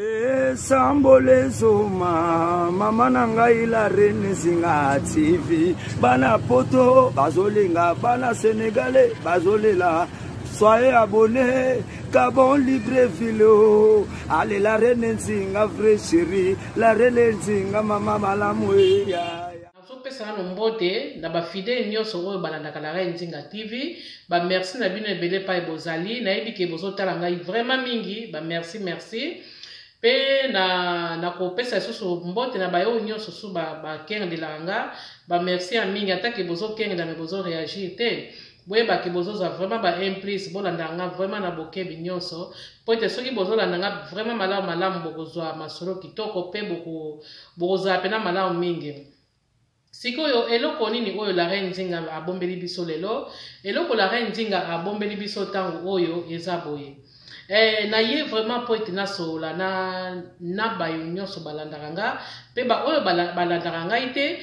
Esambole ezoma mama na ngai la reine Zinga TV bana poto bazolinga bana sénégalais bazolela soyez abonné Gabon Libreville oh. allez la reine Nzinga vrai chérie la reine Nzinga mama malamu ya Nazopesa nano mbote na ba fidèle nyonso oyo balandaka la Reine Nzinga TV. Ba merci na bino ebele epai bozali. Nayebi ke bozotala ngai vraiment mingi. Ba merci merci. Pe na nakopesa lisusu mbote na bayo nyonso su ba bakengelaka nga. Ba merci ya mingi ata ke bozokengela me bozo reagir te. Boyeba ke bozozwa vraiment ba implice bolanda nga vraiment na bokebi nyonso po ete soki bozolanda nga vraiment malamu malamu bokozwa masolo kitoko pe boko bokozala pena malamu mingi. Sikoyo eloko nini oyo la reine Nzinga abombeli biso lelo? Eloko la reine Nzinga abombeli biso tango oyo eza boye. Eh, na ye vraiment po ete nasolola na, na bayo nyonso balandaka nga pe ba oyo balandaka ngai te.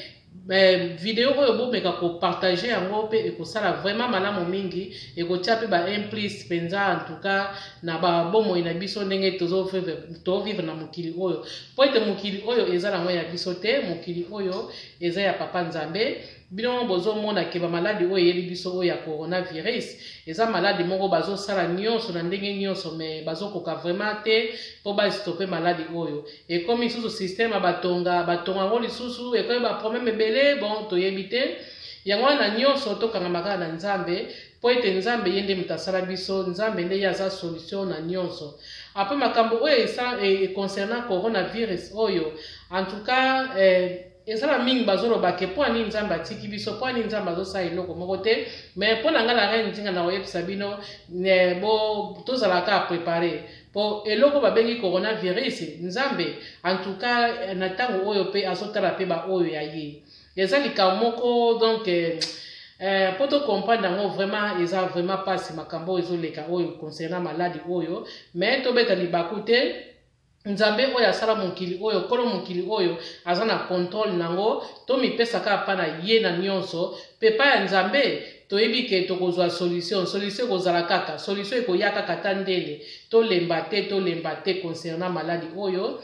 Eh, video oyo bomeka kopartage yango mpe ekosala vraiment malamu mingi, ekotia mpe ba implice mpenza en tout cas na babomoi na biso ndenge tozovivre na mokili oyo, mpo ete mokili oyo eza nango ya biso te, mokili oyo eza ya papa Nzambe. Bino bozomona ke bamaladi oyo eyeli biso oyo ya coronavirus eza maladi moko bazosala nyonso na ndenge nyonso me bazokoka vraiment te mpo bastope maladi oyo. Ekomi lisusu système ya batonga batonga yango lisusu ekomi ba problème ebele, bon toyebi te. Yango wana nyonso tokangama kaka na Nzambe, mpo ete Nzambe ye nde moto asala biso, Nzambe nde ye aza solution na nyonso. Apres makambo oyo esa e concernant coronavirus oyo en tout cas eh, ezala mingi bazoloba ke mpo nini Nzambe atiki biso, mpo nini Nzambe azosala eloko moko te. Mais mpo na ngai la reine Nzinga na koyebisa bino bo tozala kaka prepare po eloko babengi coronavirus. Nzambe en tout cas na ntango oyo pe azotala pe ba oyo ya ye, eza likambo moko donc po to comprendre yango vraiment eza vraiment pasi makambo oyo ezoleka oyo concernant maladi oyo. Mais tobeta libaku te, Nzambe oyo asala mokili oyo, kolo mokili oyo aza na controle nango, tomipesa kaka pa na ye na nyonso, pe pa ya Nzambe toyebi ke tokozwa solution, solution ekozala kaka, solution ekoya kaka ata ndele, tolemba te, tolemba te concernant maladi oyo.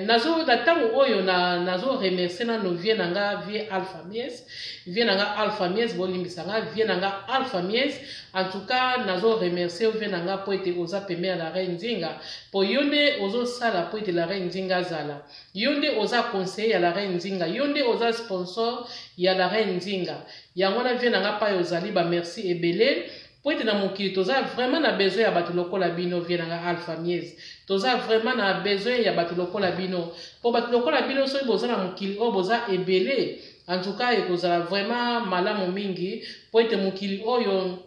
Nazo na tango oyo na nazo remercier nano vie na nga vie Alpha Mies, vie na nga Alpha Mies, bolimbisa nga vie na nga Alpha Mies. En tout cas nazo remercier vie na nga po ete oza pembe ya la reine Nzinga, po yo nde ozo sala po ete la reine Nzinga azala, yo nde oza conseiller ya la reine Nzinga, yo nde oza sponsor ya la reine Nzinga. Yango wana vie na nga pai ozali ba merci ebele, po ete na mokili toza vraiment na besoin ya bato lokola bino. Vie na nga Alpha Mies, toza vraiment na besoin ya bato lokola bino, po bato lokola bino soki boza na mokili oyo boza ebele, en tout cas ekozala vraiment malamu mingi, po ete mokili oyo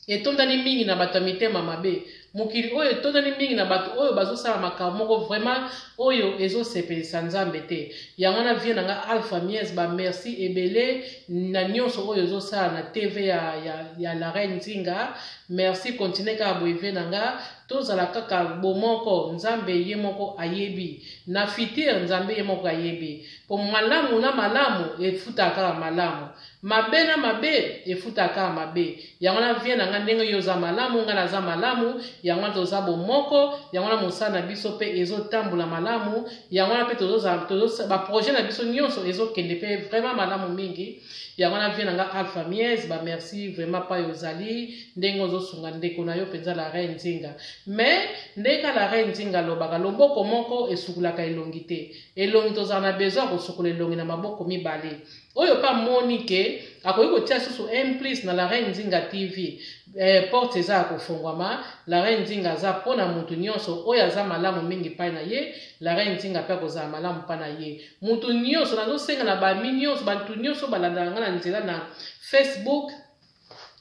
etondani mingi na bato ya mitema mabe, mokili oyo etondani mingi na bato oyo bazosala makambo moko vraiment oyo ezosepelisa Nzambe te. Yango wana vie na nga Alpha Mies, ba merci ebele na nyonso oyo ezosala na TV ya la reine Nzinga. Merci, continue kaka boye vie na nga, tozala kaka bomoko, Nzambe ye moko ayebi na futur, Nzambe ye moko ayebi po malamu na malamu efutaka kaka malamu, mabe na mabe efutaka kaka mabe. Yango wana vie na nga ndenge yo oza malamu, nga naza malamu, yango wana toza bomoko, yango wana mosala na biso pe ezotambola malamu, yango wana pe tozoza, tozo, ba projet na biso nyonso ezokende pe vraiment malamu mingi. Yango wana vie na nga Alpha Mies, ba merci vraiment pai ozali ndenge ozosunga ndeko na yo penza la reine Nzinga. Mais ndenge la reine Nzinga alobaka, loboko moko esukulaka elongi te. Elongi tozala na besoin ya kosukola elongi na maboko mibale. Oyo pa moni ke akoki kotia susu un plus na la reine Nzinga TV, porte eza ya kofongwama. La reine Nzinga aza mpo na mutu nyonso oyo aza malamu mingi pai na ye, la reine Nzinga pe akozala malamu mpa na ye. Mutu nyonso nazosenga na bami nyonso, bantu nyonso balandaka nga na nzela na Facebook,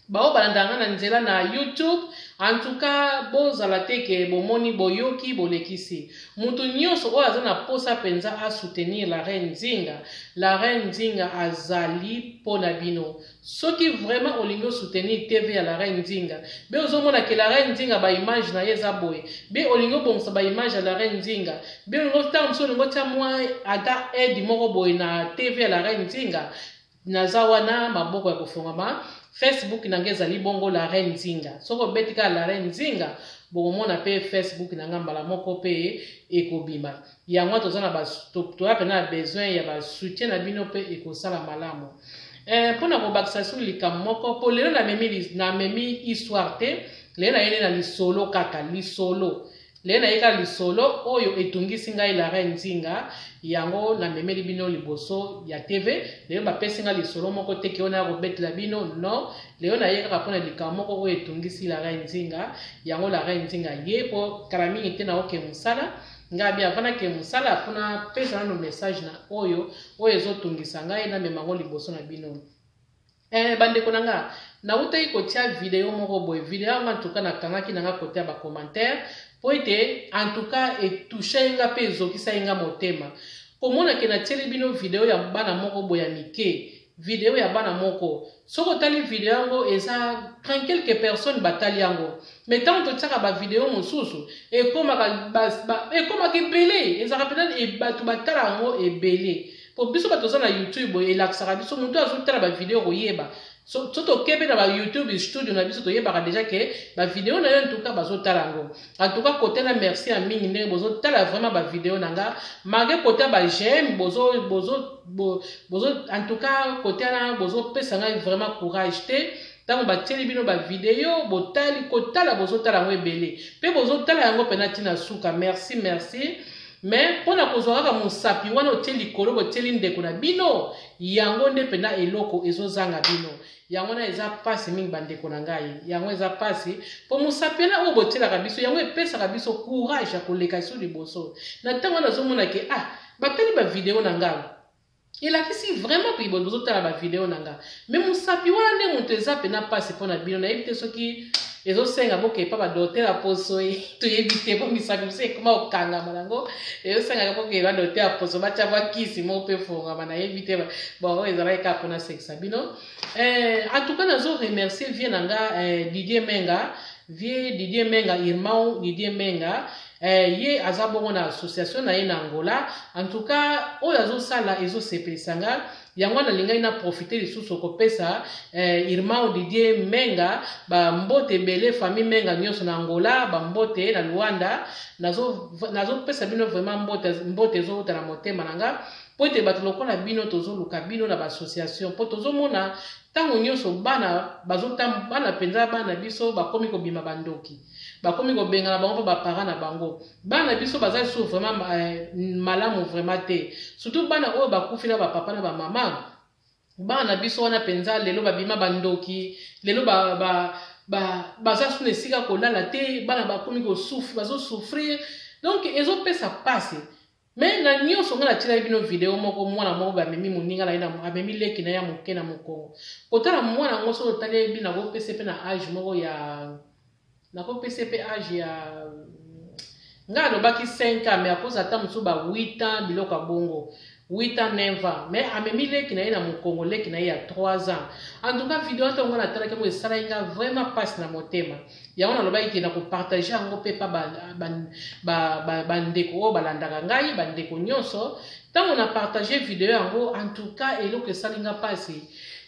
bao balandaka nga na nzela na YouTube, en tout cas bozala te ke bomoni boyoki bolekisi. Mutu nyonso oyo aza na posa penza a soutenir la reine Nzinga, la reine Nzinga azali mpo na bino. Soki vraiment olingi o soutenir TV ya la reine Nzinga, be ozomona ke la reine Nzinga ba image na ye eza boye, be olingi obongisa ba image ya la reine Nzinga, be olingi ntango mosusu olingi otia mwa ata aide moko boye na TV ya la reine Nzinga, naza wana maboko ya kofongama. Facebook na ngai ezali bongo la reine Nzinga. Soki obeti kaka la reine Nzinga, Bokomona mpe Facebook na nga mbala moko mpe ekobima. Yango toza na ba, toza mpenza na besoin ya ba soutien na bino mpe ekosala malamu. Mpo na kobakisa soki likambo moko, mpo lelo namemi histoire te, lelo nayeli na lisolo kaka lisolo. Lelo naye kaka lisolo oyo etungisi ngai la reine Nzinga, yango namemeli bino liboso ya TV. Lelo bapesi ngai lisolo moko te ke oyo naya kobetela bino, non. Lelo naye kaka mpona likambo moko oyo etungisi la reine Nzinga, yango la reine Nzinga ye mpo kala mingi te naoke mosala. Ngai abi avant nake mosala mpo napesa nano message na oyo oyo ezotungisa ngai, namema yango liboso na bino. Bandeko na nga, nautaki kotia video moko boye. Video yango en tout cas nakangaki na nga kote ya bacommentaire mpo ete en tout cas etouche nga mpe ezokisaki nga motema komona ke natieli bino video ya bana moko boye ya mike. Video ya bana moko, soki otali video yango eza 30 quelques personnes batali yango, mais ntango totiaka bavideo mosusu ekomaka ekomaka ebele, ezalaka mpenza bato batala yango ebele. Po biso bato toza na YouTube, elakisaka biso moto azotala bavideo koyeba. So toke mpe na ba YouTube Studio na biso, toyebaka déjà ke bavideo na yo en tout cas bazotala yango. En tout cas kote na merci ya mingi ndenge bozotala vraiment bavideo na nga, malgré kote ya baj'aime bozo bozo bozo, en tout cas kote wana bozopesa ngai vraiment courage te. Ntango batieli bino bavideo, botali kotala, bozotala yango ebele mpe bozotala yango mpena ntina suka. Merci, merci. Mais mpona kozwa kaka mosapi wana otie likolo, botieli ndeko na bino, yango nde mpena eloko ezozanga bino. Yango wana eza mpasi mingi, bandeko na ngai. Yango eza mpasi mpo mosapi wana oyo botielaka biso, yango epesaka biso courage ya koleka biso liboso. Na ntango wana nazomona ke ah, batali bavideo na ngai, elakisi vraiment mpe bozotala bavideo na nga, mais mosapi wana nde moto eza mpena mpasi mpo na bino. Nayebi te soki ezosenga bokepa badocteur ya poso, toyebi te, po misapi mosusu ekoma kokangama nango, ezosengaka bokee badocteur ya poso batya mwa kisi moko mpe fongama, nayebi te. Bon, oyo ezalaki kaka mpona sekisa bino. En tout cas nazo remercier vieux na nga Didier Menga, vieux Didier Menga, irmão Didier Menga. Ye aza bongo na association na ye na Angola. En tout cas oyo azosala ezosepelisa nga. Yango wana nalingai na profite lisusu kopesa irmão Didier Menga bambote ebele, famille Menga nyonso na Angola bambote, na Luanda nazopesa bino vraiment mbote, mbote ezowuta na motema na nga, mpo ete bato lokola bino tozoluka bino na baassociation, mpo tozomona ntango nyonso bana bazotam bana mpenza, bana biso bakomi kobima bandoki, bakomi kobengana bango mpo baparent na bango. Bana biso baza lisusu vraiment malamu vraiment te, surtout bana oyo bakufi na bapapa na bamama. Bana na biso wana mpenza lelo babima bandoki, lelo ba, ba, ba, baza su na esika kolala te, bana bakomi bazosouffrir, donc ezopesa mpasi. Mais na nyonso ngai natielaki bino video moko, mwana moko bamemi moninga na ye, amemi leki na ye ya moke na mokongo. Kotala mwana yango, soki otali yebi, nakopesa mpe na age moko ya, nakopesa mpe age ya ngai alobaki 5 ans, mais akoza ata mosusu ba 8 ans, biloko ya bongo, 8 ans, 9 ans, mais amemi leki na ye na mokongo, leki na ye ya 3 ans. En tout cas video ata ngo natalaki yango, esalaki nga vraiment mpasi na motema. Yango nalobaki ke na kopartage yango mpe pa bandeko oyo balandaka ngai, bandeko nyonso. Ntango na partage video yango, en tout cas eloko esali nga mpasi,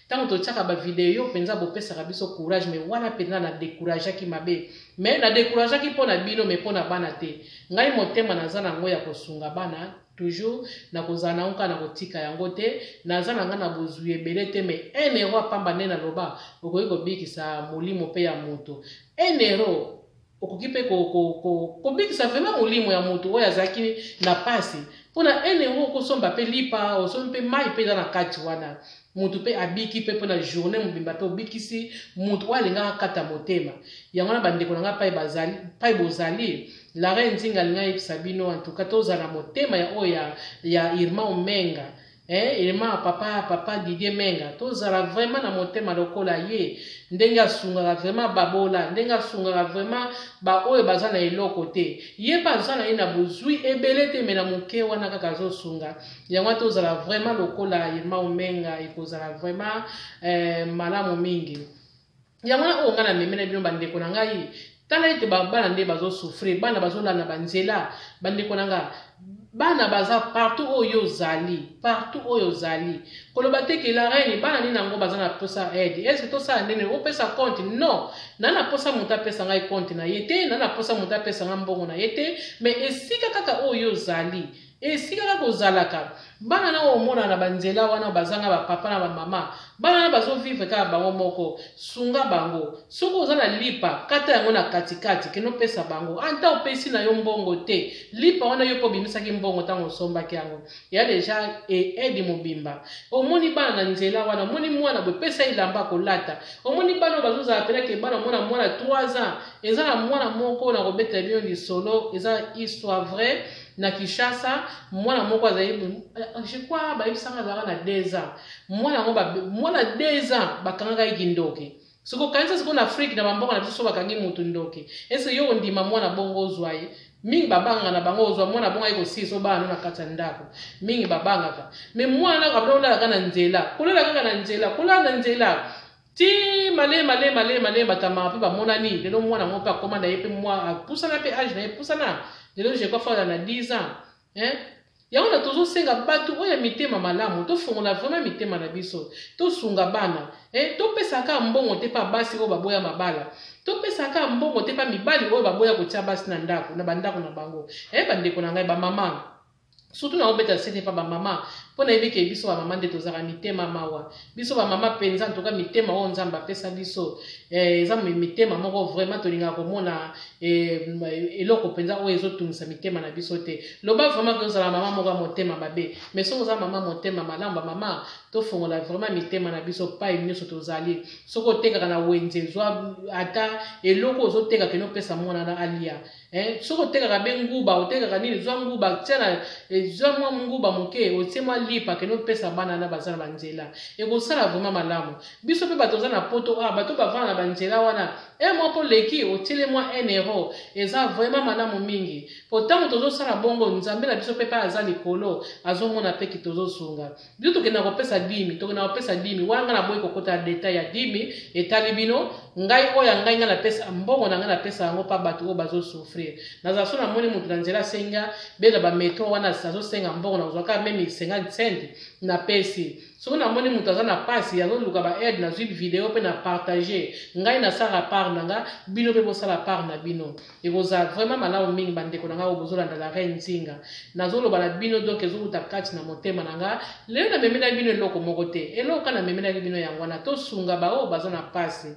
ntango totiaka bavideo mpenza bopesaka biso courage, mais wana mpenza na décourageaki mabe. Mais na décourageaki mpo na bino, mais mpo na bana te. Ngai motema naza nango ya kosunga bana toujours, nakozala nango kaka, nakotika yango te. Naza na ngai na bozwi ebele te, mais 1 euro apamba nde naloba okoki kobikisa molimo mpe ya moto. 1 euro okoki mpe kobikisa vraiment molimo ya moto oyo azalaki na pasi. Mpona 1 euro okosomba mpe lipa, osombi mpe mai mpe eza na kati wana, motu mpe abiki mpe mpona journée mobimba, mpe obikisi motu oyo alingaka kata motema. Yango wana bandeko na ngai pai bozali, la reine Nzinga alingi ayebisa bino, en tout cas tozala na motema ya oyo ya irmão Menga, irmão papa Didier Menga. Tozala vraiment na motema lokola ye, ndenge asungaka vraiment babola, ndenge asungaka vraiment baoyo baza na eloko te. Ye mpe aza na ye na bozwi ebele te, mais na moke wana kaka azosunga. Yango wana tozala vraiment lokola irmão Menga, ekozala vraiment malamu mingi. Yango wana oyo ngai namemi na bino, bandeko na ngai, tala ete bana nde bazosouffrir, bana bazolanda banzela. Bandeko na nga, bana baza partout oyo ozali, partout oyo ozali. Koloba te ke la reine, bana nini yango baza na posa aide. Est-ce que tosala ndenge opesa compte? Non. Na na posa moto apesa ngai compte na ye te, na na posa moto apesa ngai mbongo na ye te, mais esika kaka oyo ozali, esika kaka ozalaka, bana na omona na banzela wana bazanga ba papa na ba mama, bana na bazo vivre kaka bango moko, sunga bango. Soki oza na lipa, kata yango na katikati, kende opesa bango. Ata opesi na yo mbongo te, lipa wana yo mpo obimisaki mbongo ntango osombaki yango, ya deja e aide mobimba. Omoni bana na nzela wana, omoni mwana boye, pesa elamba kolata. Omoni bana oyo bazozala pena ke bana, omona mwana 3 ans, eza na mwana moko na kobetela bino lisolo, eza histoire vraie. Na Kinshasa, mwana moko azali, je crois bayebisanga azalaka na 2 ans. Mwana yango, mwana 2 ans bakangaka ye kindoki. Soki okanisa sikoyo na Afrique, na bamboka na biso, so bakangi mutu ndoki, ese yo ondima mwana bongo ozwa ye? Mingi babangaka na bango ozwa mwana bongo aye kosilisa obala no na kati ya ndako. Mingi babangaka. Me mwana abanda kolala kaka na nzela, kolala kaka na nzela, kolala na nzela ti male male male male, batamaka mpe bamonani. Lelo mwana yango mpe akoma na ye mpe mwa apusana mpe age na ye pusana, lelo je crois fala na 10 ans, hein? Yango na tozosenga bato oyo ya mitema malamu, tofongola vraiment mitema na biso, tosunga bana, eh? Topesaka mbongo te mpa basi oyo baboya mabala, topesaka mbongo te mpa mibali oyo baboya kotia basi na ndako, na bandako na bango, eh? Bandeko na ngai bamama, surtout na obeta sete mpa bamama, mpo nayebi ke biso bamama nde tozalaka mitema mawa. Biso bamama mpenza, ntoka mitema oyo Nzambe apesa biso, eza mitema moko vraiment tolingaka komona eloko mpenza oyo ezotungisa mitema na biso te. Loba vraiment ke ozala mama moko ya motema mabe, mais soki oza mama motema malamu, bamama tofongola vraiment mitema na biso pai nyonso tozali. Soki otekaka na wenze, zwa ata eloko ozoteka, kende opesa mwana na alia. Soki otekaka be nguba, otekaka nini, zwa nguba, tia na zwa mwa nguba moke, otie mwa lipa, kende opesa bana na baza na banzela, ekosala vraiment malamu. Biso mpe bato oza na poto, ah, bato bavanda na banzela wana, mwa mpo leki otiele mwa 1 euro, eza vraiment malamu mingi. Po ntango tozosala bongo, Nzambe na biso mpe mpe aza likolo, azomona mpe ki tozosunga. Biso tokenda kopesa dimi, tokenda kopesa dimi wana, ngai naboyi kokota detail ya dimi, etali bino. Ngai oyo ya ngai, ngai napesa mbongo na ngai, napesa yango mpa bato oyo bazosouffrir. Nazala so namoni moto na nzela asenga bela bametro wana, azosenga mbongo, nazwa kaka meme 50 cent, napesi. Soki namoni moto aza na pasi, azoluka ba aide, nazwi video mpe na partage. Ngai nasala part na nga, bino mpe bosala part na bino, ekozala vraiment malamu mingi. Bandeko na ngai oyo bozolanda la reine Nzinga, nazoloba na bino, donc ezowuta kati na motema na nga. Lelo namemelaki bino eloko moko te, eloko kaka namemelaki bino yango wana: tosunga baoyo baza na pasi.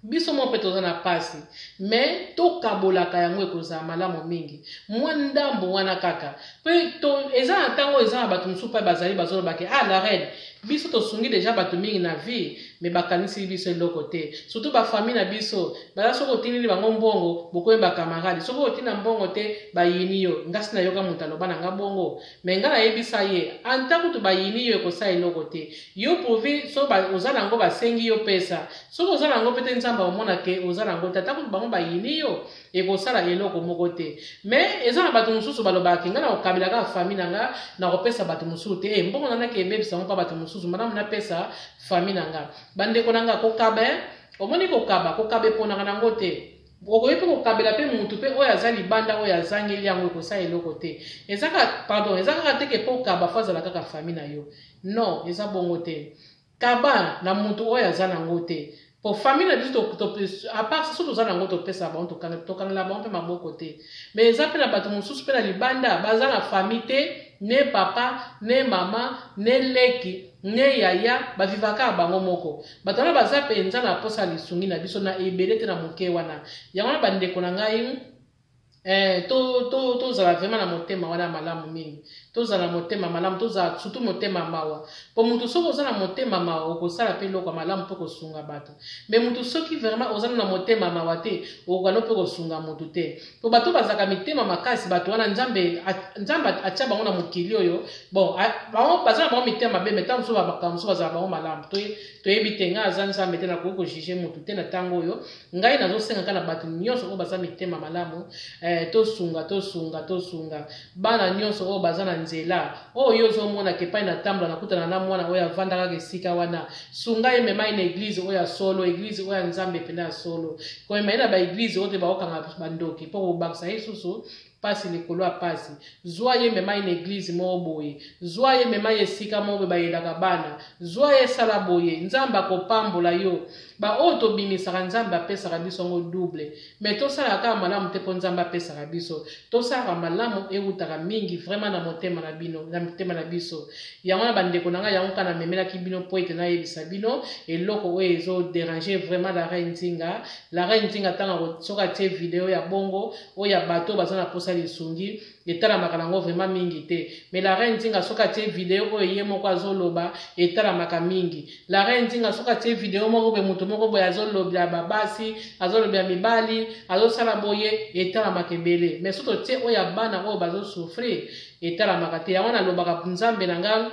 Biso moko mpe toza na pasi, me tokabolaka yango, ekozala malamu mingi. Mwa ndambo wana kaka mpe eza na ntango oyo eza na bato mosusu mpe bazali bazolobake: "Ah, la reine, biso tosungi deja bato mingi na vie, me bakanisi biso eloko te." Surtout bafamille na biso baza, soki otindeli bango mbongo, bokomi bacamarade, soki otinda mbongo te, bayini yo. Ngasi nayoka moto aloba na nga bongo, me nga nayebisa ye: anta kutu bayini yo, ekosala eloko te. Yo pourvu so oza nango, basengi yo, pesa. Soki oza nango mpe te, Nzambe akomona ke oza nango te. Ata kutu bango bayini yo, ekosala eloko moko te. Me eza na bato mosusu balobaka: "Ngai nakokabela kaka famille na nga, nakopesa bato mosusu te. Mbongo nanaki ebebisa ngo mpa bato mosusu, malamu napesa famille na nga." Bandeko na nga, kokaba, omoni, kokaba, kokaba eponaka nango te. Okoki mpe kokabela mpe mutu mpe oyo aza libanda, oyo azangeli yango, ekosala eloko te. Eza kaka, pardon, eza kaka te ke mpo okaba fo azala kaka famille na yo. Non, eza bongo te. Kaba na mutu oyo aza nango te, po famille na biso, à part so toza nango, topesa bango, tokangela bango mpe maboko te. Mais eza mpe na bato mosusu mpe na libanda baza na famille te, ne papa, ne mama, ne leki, ne yaya, bavivaka bango moko. Bato wana baza mpenza na posa lisungi na biso, na ebele te, na moke wana. Yango wana, bandeko na ngai, tozala vraiment na motema wana malamu mingi. Tozala na motema malamu, tozala surtout motema mawa. Po motu soki oza na motema mawa, okosala mpe eloko ya malamu mpo kosunga bato. Me motu soki vraiment oza na motema mawa te, okokana mpe kosunga motu te. Po bato bazalaka mitema makasi, bato wana Nzambe, Nzambe atia bango na mokili oyo. Bon, bango baza na bango mitema mabe, me ntango mosusu makambo mosusu bazala bango malamu, toyebi te. Ngai aza Nzambe te, nakoki kojuger motu te. Na ntango oyo ngai nazosenga kaka na bato nyonso oyo baza mitema malamu, tosunga, tosunga, tosunga bana nyonso oyo baza na nzela. Oyo ozomonaka epai na tambola, nakutana na mwana oyo avanda kaka esika wana, sunga ye, mema ye na église oyo ya solo, église oyo ya Nzambe mpena ya solo. Komema ye na baéglise oyo te baokanga bandoki mpo kobakisa ye susu. Pasi likolo ya pasi. Zwa ye mema ye na eglise moko boye. Zwa ye mema ye esika moko boye bayelaka bana. Zwa ye sala boye. Nzambe akopambola yo. Ba oyo tobimisaka Nzambe apesaka biso yango double. Mais tosalaka kaka malamu te mpo Nzambe apesaka biso. Tosalaka malamu ewutaka mingi vraiment na motema na bino, na motema na biso. Yango wana bandeko na ngai, yango kaka namemelaki bino mpo ete nayebisa bino eloko oyo ezo deranger vraiment la reine Nzinga. La reine Nzinga ntango soki atie video ya bongo oyo ya bato baza na posa lisungi etalamaka nango vraiment mingi te. Mais la reine Nzinga soki atie video oyo ye moko azoloba etalamaka mingi. La reine Nzinga soki atie video moko boye moto moko boye azolobela babasi, azolobela mibali, azosala boye etalamaka ebele. Mais soki totie oyo ya bana oyo bazo souffrir etalamaka te. Yango nalobaka Nzambe na nga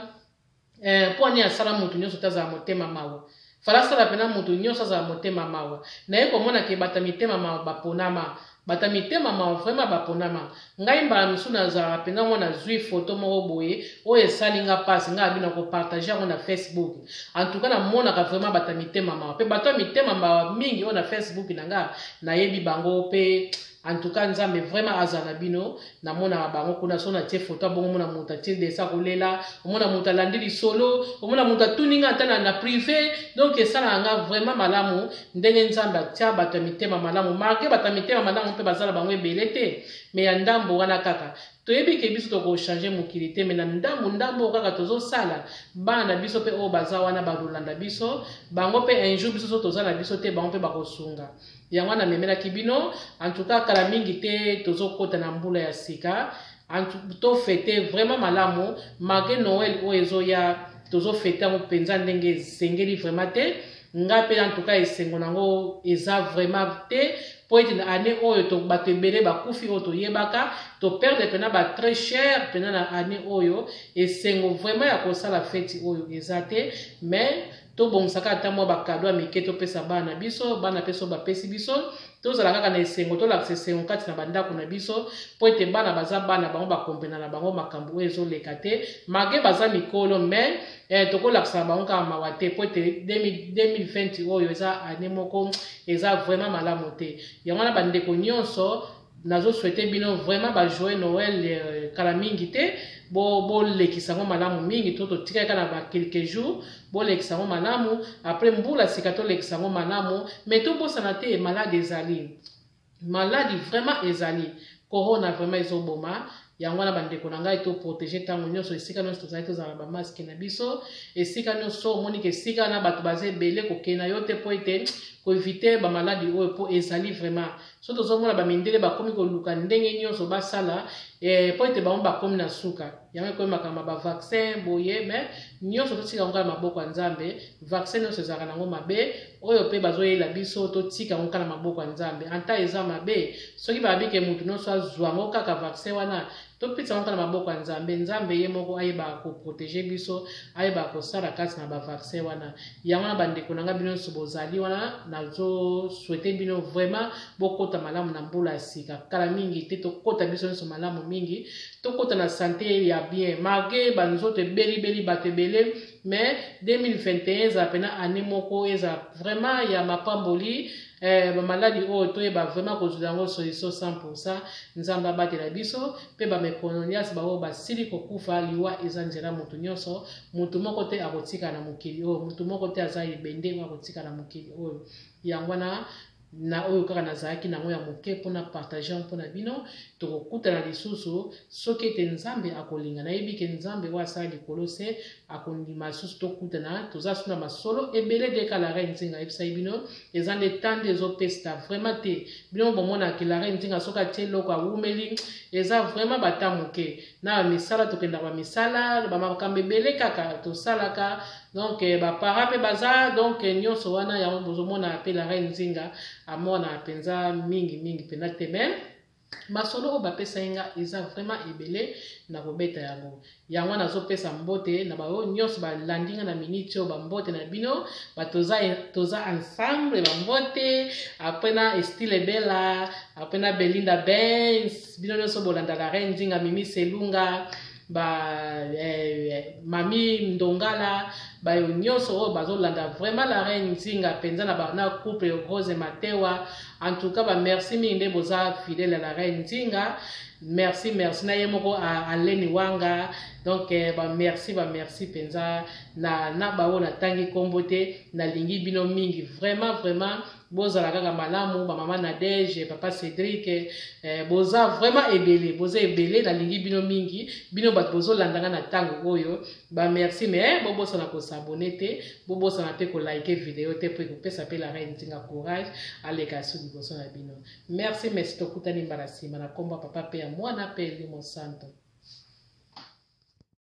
mpo ani asala moto nyonso te azala motema mawa. Fala asala pena moto nyonso azala motema mawa. Naye komona ke bata mitema mawa baponama. Bata mitema mawa vraiment baponama. Ngai mbala mosusu nazalaka mpenza ngo nazwi foto moko boye oyo esali nga mpasi, ngai abi na kopartage yango na Facebook. En tout cas namonaka vraiment bata mitema mawa. Pe bato ya mitema mawa mingi oyo na Facebook na nga nayebi bango pe. En tout cas Nzambe vraiment azala na bino. Namonaka bango kuna so natie foto bongo omona moto atie dessin kolela, omona moto alandi lisolo, omona moto atuni nga ata na privé. Donc esalaka nga vraiment malamu ndenge Nzambe atia bato ya mitema malamu. Malgré bato ya mitema malamu mpe bazala bango ebele te, mais ya ndambo wana kaka. Toyebi ke biso tokochange mokili te, mais na ndambo ndambo kaka tozosala, bana na biso mpe oyo baza wana balolanda biso, bango mpe un jour biso so toza na biso te, bango mpe bakosunga. Yango wana namemelaki bino. En tout cas kala mingi te tozokota na mbula ya sika. Tofete vraiment malamu malgré Noël oyo ezoya, tozofete yango mpenza ndenge esengeli vraiment te. Nga mpe en tout cas esengo nango eza vraiment te po ete na année oyo bato ebele bakufi oyo toyebaka, toperdre mpena ba très cher mpena na année oyo. Esengo vraiment ya kosala feti oyo eza te, mais tobongisaka ata mwa bakado ya mike topesa bana na biso, bana mpe so bapesi biso, tozala kaka na esengo, tolakisa esengo kati na bandako na biso, po ete bana baza bana, bango bakompena na bango makambo oyo ezoleka te, malgré baza mikolo, mais tokolakisa bango kaka mawa te, po ete 2020 oyo eza année moko eza vraiment malamu te. Yango wana bandeko nyonso nazo souhaiter bino vraiment ba joyeux Noël kala mingi te, bolekisa yango malamu mingi, to totikali kaka na ba quelques jours, bolekisa yango malamu. Après mbula sika tolekisa yango malamu, mais tobosana te maladi ezali, maladi vraiment ezali, corona vraiment ezoboma. Yango wana bandeko na ngai, toprotege ntango nyonso, esika nyonso tozali, tozala na bamasque na biso. Esika nyonso omoniki esika na bato baza ebele, kokende na yo te, mpo ete koevite bamaladi oyo, mpo ezali vraiment. So tozomona bamindele bakomi koluka ndenge nyonso basala mpo ete bango bakomi na suka. Yango ekomi makambo ya bavaccin boye, mais nyonso totika yango kaka na maboko ya Nzambe. Vaccin nyonso ezalaka nango mabe, oyo mpe bazoyela biso, totika yango kaka na maboko ya Nzambe. Anta eza mabe, soki babike motu nyonso azwa yango kaka vaccin wana, topesa yango kaka na maboko ya Nzambe. Nzambe ye moko ayebaka koprotege biso, ayebaka kosala kati na bavaccin wana. Yango wana bandeko na ngai, bino nyonso bozali wana, nazosouhaite bino vraiment bokota malamu na mbula ya sika. Kala mingi te tokota biso nyonso malamu mingi, tokota na santé ya bien, malgré banzoto ebelibeli bato ebele, mais 2021 ezala mpena année moko ezala vraiment ya mapamboli. Bamaladi oyo toyeba vraiment kozwa yango solution 100%. Nzambe abatela biso mpe bamekononias baoyo basili kokufa. Liwa eza nzela moto nyonso, moto moko te akotika na mokili oyo, moto moko te aza ebende oyo akotika na mokili oyo. Yango wana na oyo kaka nazalaki nango ya moke mpona partage mpona bino. Tokokutana lisusu soki ete Nzambe akolinga. Nayebi ke Nzambe oyo asala likolo se akondima lisusu tokutana. Toza su na masolo ebele deka la reine Nzinga ayebisaki bino, eza nde tande ezopesa vraiment te. Bino bomonaka la reine Nzinga soki atie eloko awumeli, eza vraiment bata moke na bamisala, tokendaka bamisala, bamakambo ebele kaka tosalaka, donc bapara mpe baza, donc nyonso wana yango bozomona mpe la reine Nzinga amona mpenza mingi mingi mpenza te. Mais masolo oyo bapesaki nga eza vraiment ebele na kobeta yango. Yango nazopesa mbote na baoyo nyonso balandi nga na miniti oyo, bambote na bino, toza, toza ensemble, bambote. Après na Estile Bela, après na Belinda Benz, bino nyonso bolanda la reine Nzinga, Mimi Selunga, ba Mami Ndongala, bayo nyonso oyo bazolanda vraiment la reine Nzinga mpenza na couple Rose Matewa. En tout cas bamerci mingi nde boza fidèle ya la reine Nzinga. Merci, merci na ye moko Aleni Wanga. Donc ba merci, ba merci mpenza na baoyo natangi nkombo te. Nalingi bino mingi vraiment, vraiment. Bozala kaka malamu, bamama Nadege, papa Cédrik, boza vraiment ebele, boza ebele. Nalingi bino mingi, bino bato bozolandanga na ntango oyo. Bamerci, mais bobosana kos'abonner te, bobosana mpe koliker video te, mpo ekopesa mpe la reine Nzinga courage aleka so liboso na bino. Merci, merci. Tokutani mbala nsima na nkombo ya Papa mpe ya Mwana mpe Elimo Santo.